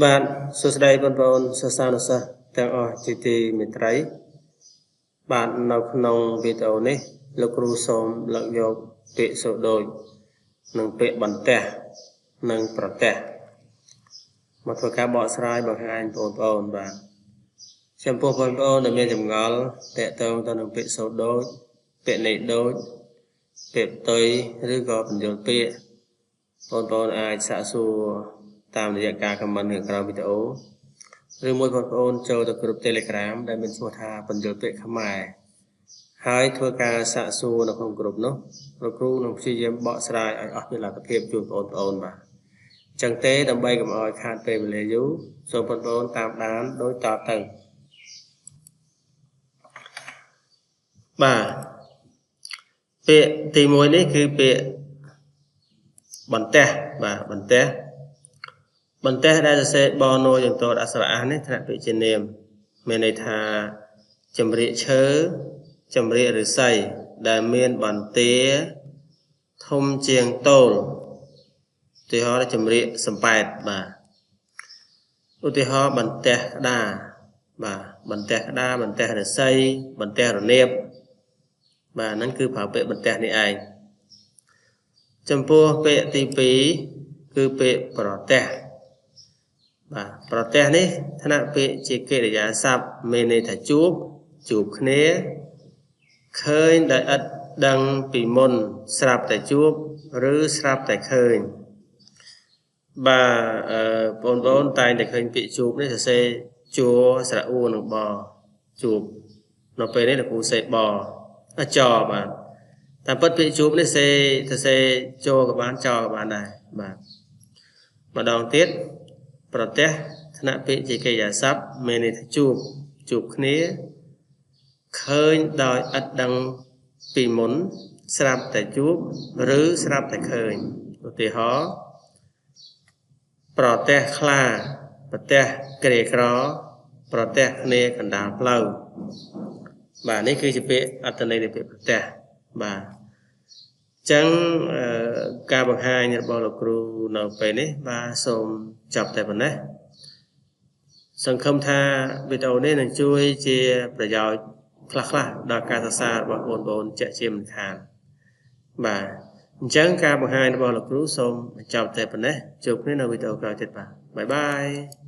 បាទសួស្តីបងប្អូនសិស្សានុសិស្សទាំងអស់ជាទីមេត្រីបាទនៅក្នុងវីដេអូនេះលោកគ្រូសូមលើកយកពាក្យសូដូចនិងពាក្យបន្ទះនិងប្រទះមកធ្វើការបកស្រាយបង្ហាញបងប្អូនបាទចំពោះបងប្អូនដែលមានចម្ងល់តាក់ទងទៅនឹងពាក្យសូដូចពាក្យនៃដូចពាក្យផ្ទុយឬក៏បញ្យល់ពាក្យបងប្អូនអាចសាកសួរតាមរយៈការខមមិននៅក្រោមវីដេអូឬមួយបងប្អូនចូលទៅក្រុម Telegram ដែលមានឈ្មោះថាបញ្យល់ពាក្យខ្មែរហើយធ្វើការសាកសួរនៅក្នុងក្រុមនោះលោកគ្រូនឹងព្យាយាមបកស្រាយឲ្យអស់ពីលទ្ធភាពជូនបងប្អូនបាទចឹងទេដើម្បីកុំឲ្យខាតពេលវេលាយូរសូមបងប្អូនតាមដានដូចតទៅបាទពាក្យទី1នេះគឺពាក្យបន្ទះបាទបន្ទះបន្ទះដែលសរសេរបណូយ៉ាងតអក្សរអានេះថ្នាក់ពាក្យជានាមមានន័យថាចម្រៀកឈើចម្រៀកឫស្សីដែលមានបន្ទាធំជាងតូលឧទាហរណ៍ចម្រៀកសំប៉ែតបាទឧទាហរណ៍បន្ទះក្តារបាទបន្ទះក្តារបន្ទះឫស្សីបន្ទះរនាបបាទហ្នឹងគឺប្រើពាក្យបន្ទះនេះឯងចំពោះពាក្យទី2គឺពាក្យប្រទះបាទប្រទះនេះថ្នាក់ពាក្យជាកិរិយាសព្ទមានន័យថាជួបជួបគ្នាឃើញដោយឥតដឹងពីមុនស្រាប់តែជួបឬស្រាប់តែឃើញបាទបងប្អូនតែងតែឃើញពាក្យជួបនេះសរសេរជួស្រៈអ៊ូនិងបជួបនៅពេលនេះលោកគ្រូសេបចបាទតាមពិតពាក្យជួបនេះសេសរសេរចក៏បានចក៏បានដែរបាទម្ដងទៀតប្រទះថ្នាក់ពាក្យជាកិរិយាសព្ទមានន័យថាជួបជួបគ្នាឃើញដោយឥតដឹងពីមុនស្រាប់តែជួបឬស្រាប់តែឃើញឧទាហរណ៍ប្រទះខ្លាប្រទះគ្រាក្រប្រទះគ្នាកណ្ដាលផ្លូវបាទនេះគឺជាពាក្យអត្ថន័យនៃពាក្យប្រទះបាទចឹងការបង្ហាញរបស់លោកគ្រូនៅពេលនេះបាទសូមចប់តែប៉ុណ្ណេះសង្ឃឹមថាវីដេអូនេះនឹងជួយជាប្រយោជន៍ខ្លះៗដល់ការសិក្សារបស់បងប្អូនជាក់ជាមិនខានបាទអញ្ចឹងការបង្ហាញរបស់លោកគ្រូសូមបញ្ចប់តែប៉ុណ្ណេះជួបគ្នានៅវីដេអូក្រោយទៀតបាទបាយបាយ។